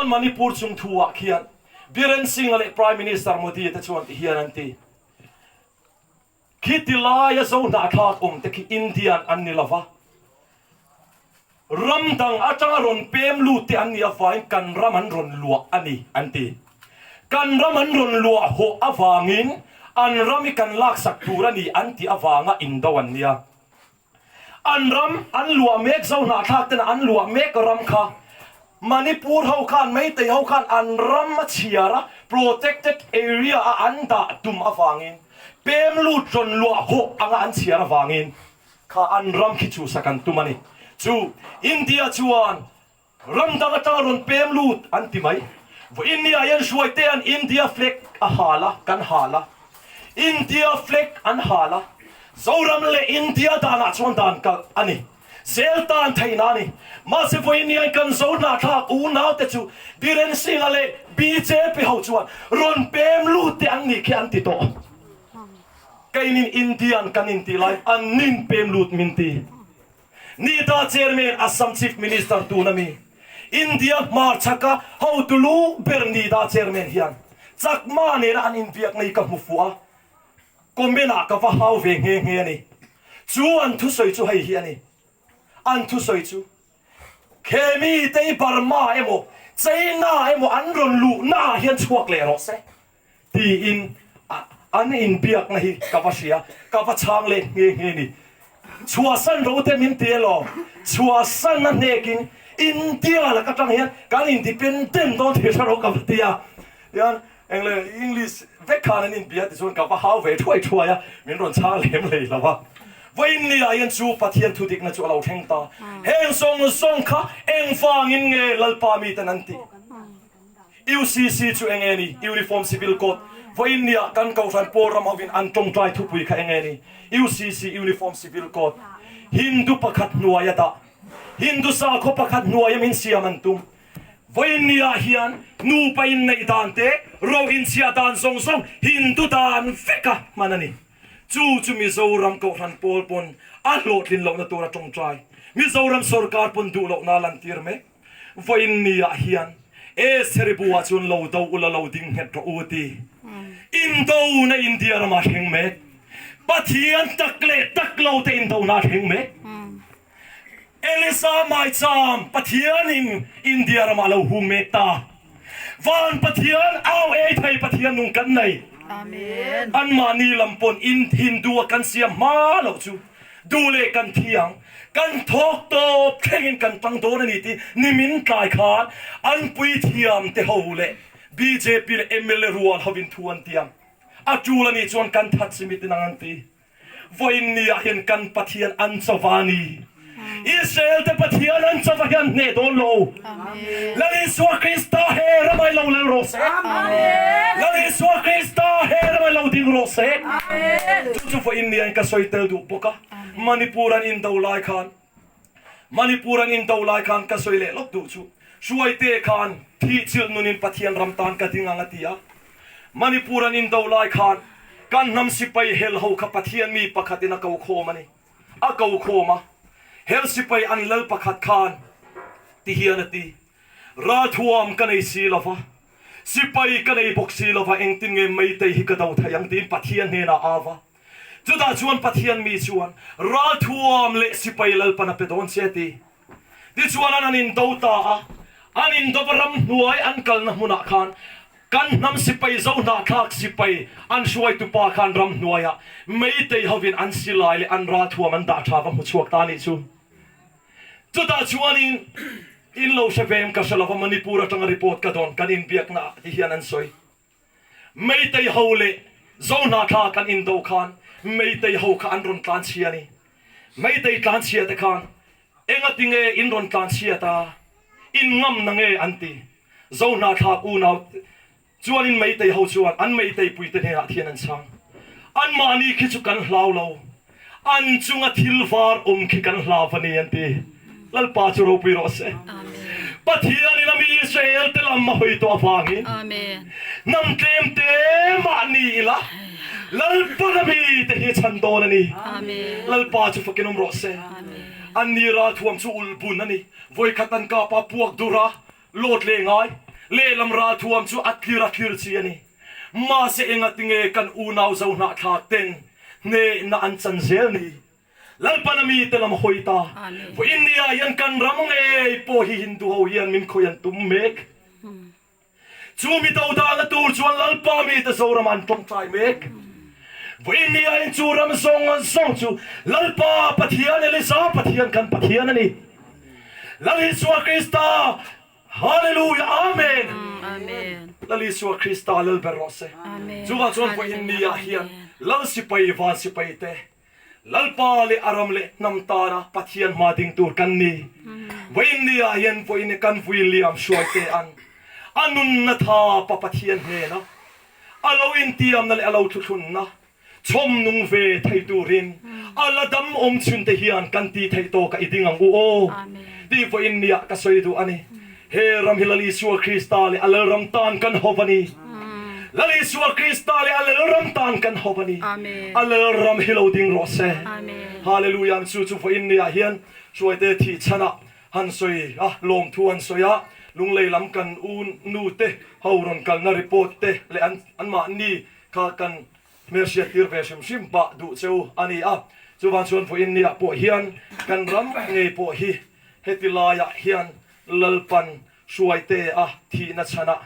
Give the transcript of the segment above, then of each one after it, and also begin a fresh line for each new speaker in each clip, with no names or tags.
Manipur chung thu ah khian Biren Singh-a leh Prime Minister Modi te chuan ti hian an ti, Khiti laia zo hnahthlak awm te khi Indian an ni lova, ram dang atanga rawn pem lut te an nih avangin kan ram an rawn luah a ni an ti. Kan ram an rawn luah hawh avangin an ram hi kan laksak tur a ni an tih avanga indo an nia. An ram an luah mek zo hnahthlak tena an luah mek ram kha Manipur ho khan Meitei ho khan an ram a chhiar a protected area a an dah tum avangin pem lut rawn luah hawh anga an chhiar avangin kha an ram khi chhuhsak an tum a ni. Chu India chuan Ram dang atanga rawn pem lut an ti mai. Vawiin ni ah hian Hruaitea'n India flag a hal a, kan hal a. India flag an hal a. Zoram leh India danah chuan dan kalh a ni. Zel tan theihna a ni. Mahse vawiin ni ah hian kan Zo hnahthlak unaute chu Biren Singh-a leh bjp ho chuan rawn pem lut te an nih khi an ti tawh. Keinin Indian kan intih lai an nin pem lut min ti. Nita Chairman Assam Chief Minister tuna mi India hmarchhaka hotu lu ber Nita Chairman hian Chakma nena an inbiakna hi ka hmu fuh a, comment ah ka va hau ve nghe nghe a ni. Chu an thusawi chu hei hi a ni. An thusawi chu Khemi te hi Burma emaw China emaw an rawn luhna ah hian chhuak leh rawh se. Tiin an inbiakna hi ka va hria, ka va chhang leh nghe nghe ni. Chhuahsan ro te min ti elaw? Chhuahsan a hnekin India lak atang hian kan independent dawn thei hre ro ka va ti a. Tichuan engle English vek khan an inbia tichuan ka va hau ve thuai thuai a, min rawn chhang lem hlei lo a. Vawiin ni ah hian chu Pathian thudikna chu a lo thleng ta. Heng zawng zawng kha engvangin nge Lalpa miten an tih? UCC chu eng nge ni? Uniform Civil Code. Vawiin nia kan Kohhran pawl ram hovin an tawngtai thupui kha eng nge ni? UCC, Uniform Civil Code. Hindu pakhat hnuaia dah. Hindu sakhaw pakhat hnuaia min siam an tum. Vawiin nia hian nupa inneih dan te, ro inchhiah dan zawng zawng Hindu dan veka hman a ni. Chu chu Mizoram Kohhran pawl pawn a hlawhtlin lohna tura tawngtai. Mizoram sorkar pawn duh lohna a lantir mek. Vawiin ni ah hian Estheri bu ah chuan lo do ula lo ding nghet rawh u ti. Indo na India ramah thleng mek. Pathian tak leh tak lo te indo na thleng mek. Elisa maicham Pathian in India ramah lo hung mek ta. Van Pathian au ei thei Pathian nung kan nei. Anmahni lam pawn in Hindu a kan siam hma loh chu. Duh leh kan thiang, kan thawk tawp thlengin kan tang dawn a ni tih nimin tlai khan an puithiam te ho leh bjp leh mla rual hovin thu an tiam. A tul a nih chuan kan that chimit in ang an ti. Vawiin ni ah hian kan Pathian an chauva a ni. Israel te Pathian an chauva hian hneh dawn lo. Lal Isua Krista he ramai lo lal rawh se. Lal Isua Krista he ramai lo ding rawh se. Chu chu vawiin ni ah ka sawi tel duh bawk a. Manipur an indo lai khan Manipur an indo lai khan ka sawi leh lawk duh chu Hruaite khan thih chilh nunin Pathian ram tan ka ding ang a ti a. Manipur an indo lai khan kan hnam sipai hel ho kha Pathian mi pakhatin a ko khawm a ni. A ko khawm a, hel sipai an lal pakhat khan ti hian a ti, Ralthuam ka nei si lo va, sipai ka nei bawk si lo va, engtin nge Meitei hi ka do thei ang tiin Pathian hnenah a va. Chutah chuan Pathian mi chuan, Ralthuam leh sipai lalpan a pe dawn che a ti. Tichuan an an indo ta a, an indova ramhnuai an kalna hmunah khan kan hnam sipai zo hnahthlak sipai an hruaitupa khan ramhnuaiah Meitei hovin an silai leh an ralthuam an dah tha va hmu chhuak ta anih chu. Chutah chuanin in lo hre ve em ka hre lova Manipur atanga report ka dawn kan inbiakna ah ti hian an sawi. Meitei ho leh Zohnahthlak kan indo khan Meitei ho kha an rawn tlanchhia a ni. Meitei tlanchhia te khan engatinge in rawn tlanchhiat a, in ngam na nge an ti. Zohnahthlak unau chuanin Meitei ho chuan an Meitei puite hnenah thian an chhang. Anmahni khi chu kan hlau lo. An chunga thil var awm khi kan hlau a ni an ti. Lalpa chu ropui rawh se. Pathianin a mi Israel te lam a hawi tawh avangin hnam tlem te mah ni ila Lalpan a mi te hi chhan dawn a ni. Lalpa chu fakin awm rawh se. An ni ralthuam chu ulh bun a ni. Vawikhat an kapa puak dur a, lawt leh ngai. Lehlam ralthuam chu a tlir a tlir chi a ni. Mahse engatinge kan unau Zohnahthlak ten hnehna an chan zel ni? Lalpan a mite lam hawi ta. Vawiin nia hian kan ram ngei pawh hi Hindu ho hian min khawih an tum mek. Chu mi dodalna tur chuan Lalpa mite Zoram an tawngtai mek. Vawiin nia in chu ram zawng zawng chu Lalpa Pathian Elisa Pathian kan Pathian a ni. Lal Isua Krista Hallelujah Amen.
Amen.
Lal Isua Krista lal ber rawh se.
Amen.
Chuvang chuan vawiin nia hian Lal sipai van sipai te Lalpa leh a ram leh hnam tana Pathian hma ding tur kan ni. Vawiin ni ah hian vawiin kan vui liam hruai te an a nunna tha pa Pathian hnena a lo intiamna leh a lo thuthlunna chhawm nung ve thei turin a la dam awm chhun te hian kan ti theih tawk a i ding ang u aw tih vawiin ni ah ka sawi duh a ni. He ram hi Lal Isua Krista leh a Lalram tan kan hawp a ni. Lal Isua Krista leh a Lalram tan kan hawp a ni. A Lalram hi lo ding rawh se. Hallelujah Chu chu vawiin ni ah hian Hruaite thih chhan ah han sawi a, lawmthu han sawi a, Lunglei lam kan u nu te ho rawn kalna report te leh an anmahni kha kan hmelhriat tir ve hrim hrim pah duh cheu a ni a. Chuvang chuan vawiin ni ah pawh hian kan ram ngei pawh hi heti laiah hian Lalpan hruaite a thihna chhanah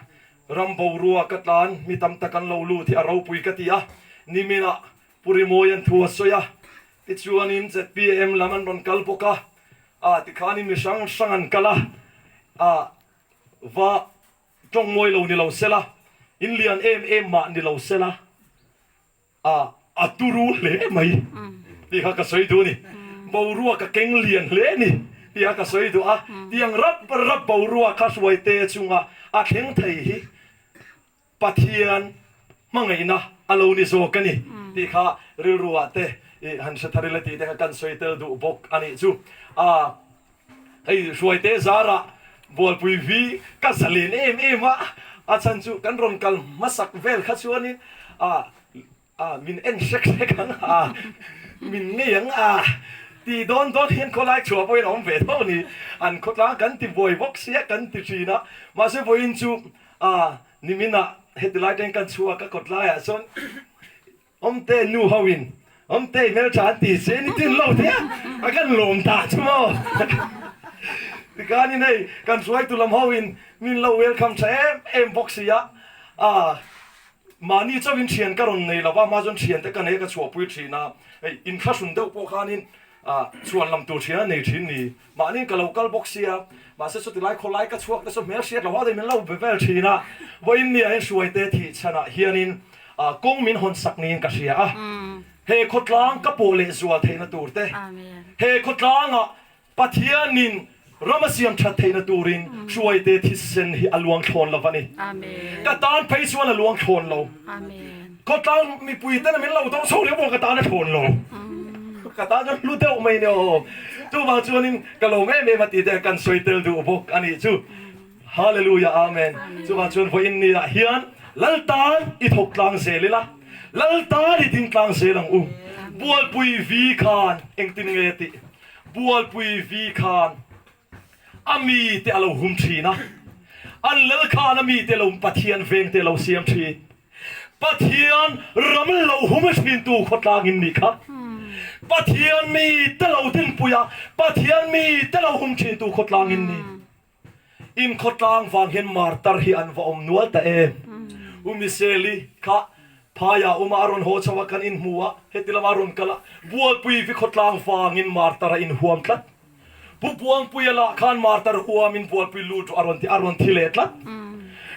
ram boruak ka tlan mi tam tak an lo lut hi a ropui ka ti a, niminah Pu Rimawia'n thu a sawi a, tichuanin zpm lam an rawn kal bawk a, ah tikhanin mi hrang hrang an kal a, ah va tawng mawi lo ni lo sela, in lian em em mah ni lo sela. A a turu hle mai tih kha ka sawi duh a ni. Boruak a keng lian hle a ni tih kha ka sawi duh a. Tiang rap rap boruak kha hruaite chunga a thleng thei hi Pathian hmangaihna a lo ni zawk a ni tih kha rilruah te i han hre thar ila tih te kha kan sawi tel duh bawk a nih chu. A hei hruaite zarah Bualpui vi ka zalen em em a, a chhan chu kan rawn kal hmasak vel kha chuanin a a min en hrek hrek ang a, min ngei ang a ti dawn dawn hian khawlai chhuah pawhin a awm ve tho a ni. An khawtlang kan ti buai bawk sia kan ti thin a, mahse vawiin chu a niminah heti lai atangin kan chhuak a kawtlaiah chuan Awmte nu ho in Awmte hmeltha an ti che ni tin lo thei a, a kan lawm ta chu maw. Tikhanin hei kan hruaitu lam ho in min lo welcome tha em em bawk si a, ah mahni chauhin thian ka rawn nei lo va, hma chuan thian te ka nei a ka chhuahpui thin a, hei inthlahrun deuh pawh khanin ah chhuan lam tur thian a nei thin ni. Mahni ka lo kal bawk sia, mahse chuti lai khawlai ka chhuak te chu hmel hriat lo hauh min lo be vel thin a, vawiin nia hian hruaite thih chhanah hianin kawng min hawn sak niin ka hria a, he khawtlang ka pawh leh zual theihna tur te, he khawtlangah Pathianin ram a siam that theihna turin hruaite thisen hi a luang thlawn lo a ni. Ka tan phei chuan a luang thlawn lo. Khawtlang mipui ten min lo do chho leh pawh ka tan a thlawn lo. Ka tan chuan hlu deuh mai nia aw. Chuvang chuanin ka lawm em em a tih te kan sawi tel duh bawk a nih chu. Hallelujah Amen. Chuvang chuan vawiin ni ah hian Lal tan i thawk tlang zel ila, Lal tan i ding tlang zel ang u. Bualpui vi khan engtin nge tih? Bualpui vi khan A mite a lo hum thin a, an lal khan a mite lo Pathian vengte a lo siam thin. Pathian ram lo hum thintu khawtlang in nih kha. Pathian mite lo dinpui a, Pathian mite lo hum thintu khawtlang in ni. In khawtlang vang hian martar hi an va awm nual ta em. U Michelle-i kha phaiah uma a rawn haw chho a, kan inhmu a, heti lama a rawn kal a, Bualpui vi khawtlang vangin martar a inhuam tlat. Pu Buangpuia lah khan martar huamin Bualpui lut rawh a rawn ti, a rawn thi leh tlat.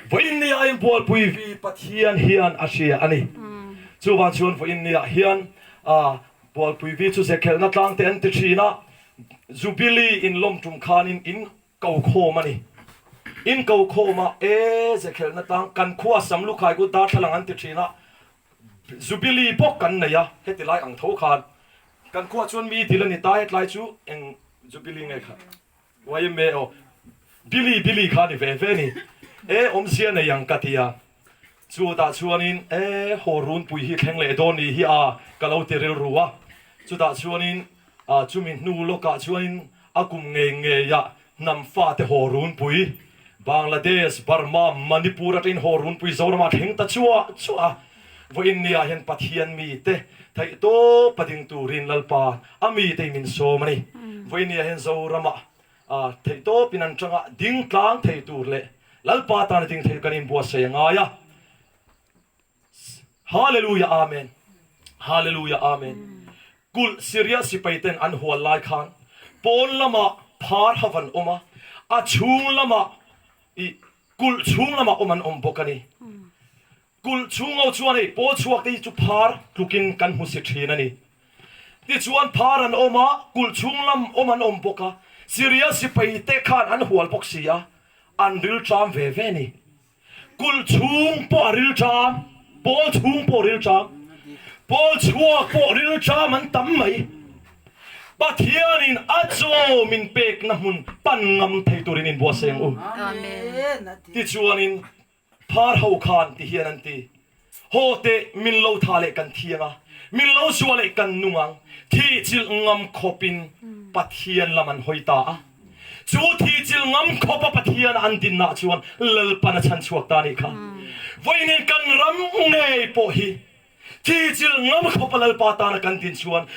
Vawiin nia in Bualpui vi Pathian hian a hria a ni. Chuvang chuan vawiin niah hian Bualpui vi chu zekhelhna tlang te an ti thin a, Jubilee in lawm tum khanin in ko khawm a ni. In ko khawm a, e zekhelhna tlang kan khua Samlukhai ku darthlalang an ti thin a, Jubilee bawk kan nei a, heti lai ang tho khan Kan khuah chuan mi dil a ni ta, hetlai chu eng Jubilee nge kha? YMA aw Billy Billy kha a ni ve ve ni. E awmzia nei ang ka ti a, chutah chuanin e haw runpui hi thleng leh dawn ni hi a ka lo ti rilru a, chutah chuanin chumi hnu lawkah chuanin a kum ngei ngeiah hnam fate haw runpui. Bangladesh, Burma, Manipur atangin haw runpui Zoramah thleng ta chuah chuah a. Vawiin niah hian Pathian mite theih tawp a ding turin Lalpa a mite hi min sawm a ni. Vawiin niah hian Zoramah theih tawpin an tanga ding tlang thei tur leh Lalpa tana ding thei kan inbuatsaih a ngai a. Hallelujah Amen Hallelujah Amen Kulh Syria sipai ten an hual lai khan pawn lamah phar ho an awm a, a chhung lamah ih kulh chhung lamah awm an awm bawk a ni. Kulh chhung ho chuan hei pawl chhuak te hi chu phar tlukin kan hmu si thin a ni. Tichuan phar an awm a, kulh chhung lam awm an awm bawk a, Syria sipai te khan an hual bawk si a, an rilṭam ve ve a ni. Kulh chhung pawh a rilṭam, pawl chhung pawh rilṭam, pawl chhuak pawh rilṭam an tam mai. Pathianin a chaw min pekna hmun pan ngam thei turin inbuatsaih ang u. Tichuanin phar ho khan ti hian an ti, Haw teh, min lo tha leh kan thiang a, min lo zuah leh kan nung ang, thihchilh ngam khawpin Pathian lam an hawi ta a. Chu thihchilh ngam khawpa Pathian an dinna chuan Lalpan a chhan chhuak ta nih kha. Vawiin kan ram ngei pawh hi thihchilh ngam khawpa Lalpa tana kan din chuan.